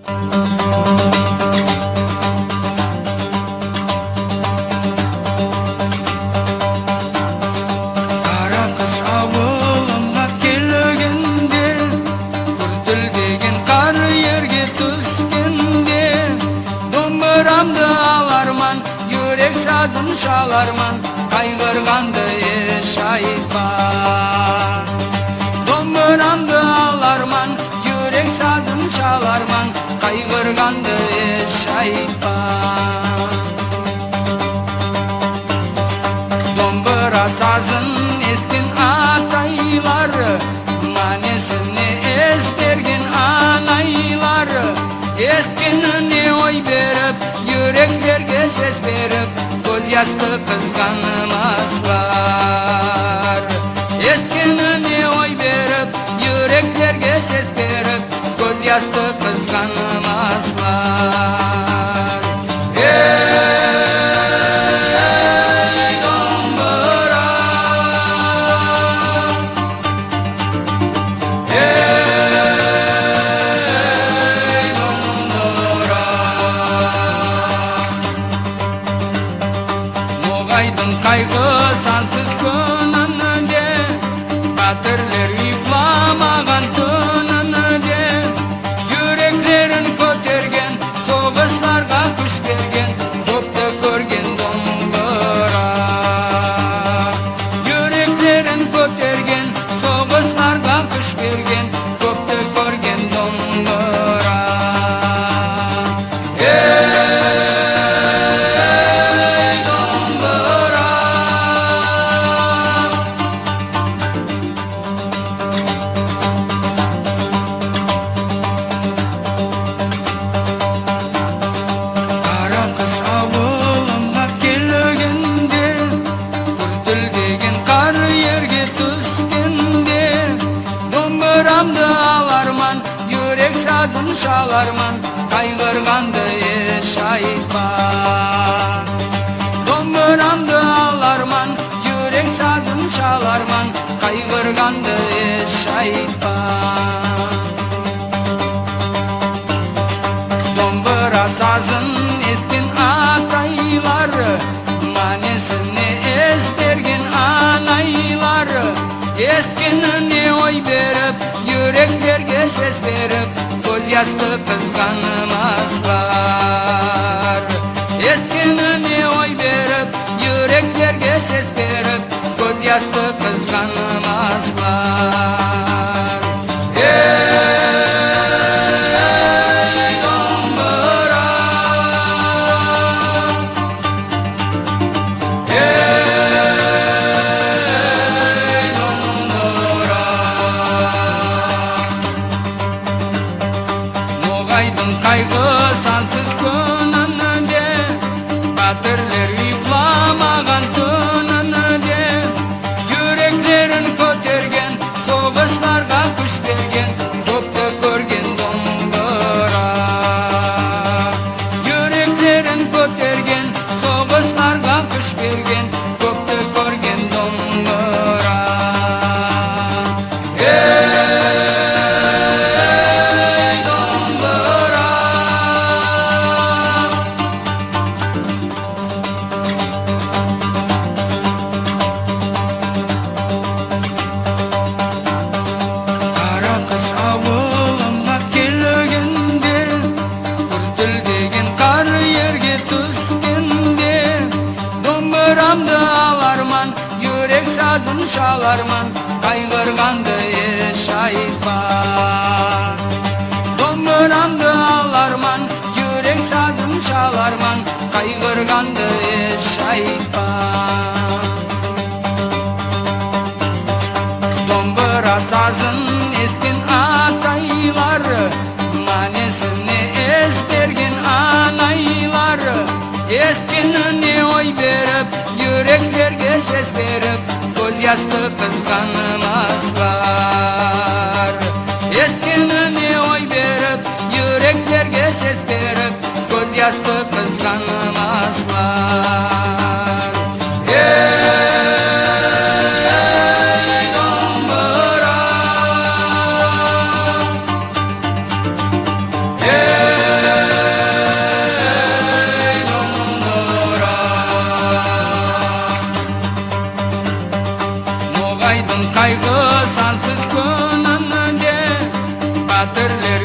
Qara qış avulımğa kelgende, Gürtildegen qar yerge tüskende, Dombıramdı alarman, Yürek sazın çalarman, Qayğırğandı eş aytpa. Dombıramdı alarman, Yürek sazın çalarman, Qayğırğandı eş aytpa. Dombıra sazın esken ataylar, Manesine es bergen anaylar, Eskenine oy berip, Yüreklerge ses berip, Közyaştı qızğanmazlar. Eskenine oy berip, Yüreklerge ses berip, Közyaştı qızğanmazlar. Ey, dombıra! Ey, dombıra! Noğaynıñ qayğı sansız kününde, Batırlar yuqlamağan tününde, Yüreklerin kötergen, Soğuşlarğa küç bergen, Köpti körgen dombıra. Yüreklerin kötergen, Soğuşlarğa küç bergen, Köpti körgen dombıra. Ey, dombıra! Qara qış avulımğa kelgende, Gürtildegen qar yerge tüskende, Dombıramdı alarman, Yürek sazın çalarman, Qayğırğandı eş aytpa. Dombıramdı alarman, Yürek sazın çalarman, Qayğırğandı eş aytpa. Dombıra sazın esken ataylar, Manesine es bergen anaylar, Eskenine oy berip, Yüreklerge ses berip, Közyaştı qızğanmazlar. Eskenine oy berip, Yüreklerge ses berip, Közyaştı qızğanmazlar. Ey, dombıra! Ey, dombıra! Noğaynıñ qayğı sansız kününde, Batırlar yuqlamağan tününde, Yüreklerin kötergen, Soğuşlarğa küç bergen, Köpti körgen dombıra. Yüreklerin kötergen, Soğuşlarğa küç bergen, Köpti körgen dombıra. Ey, dombıra! Qara qış avulımğa kelgende, Gürtildegen qar yerge tüskende, Dombıramdı alarman, Yürek sazın çalarman, Qayğırğandı eş aytpa. Dombıramdı alarman, Yürek sazın çalarman, Qayğırğandı eş aytpa. Dombıra sazın esken ataylar, Manesine es bergen anaylar, Eskenine oy berip, Yüreklerge ses berip, Közyaştı qızğanmazlar. Eskenine oy berip, Yüreklerge ses berip, Közyaştı qızğanmazlar. Ey, dombıra! Sansız kününde batırlar.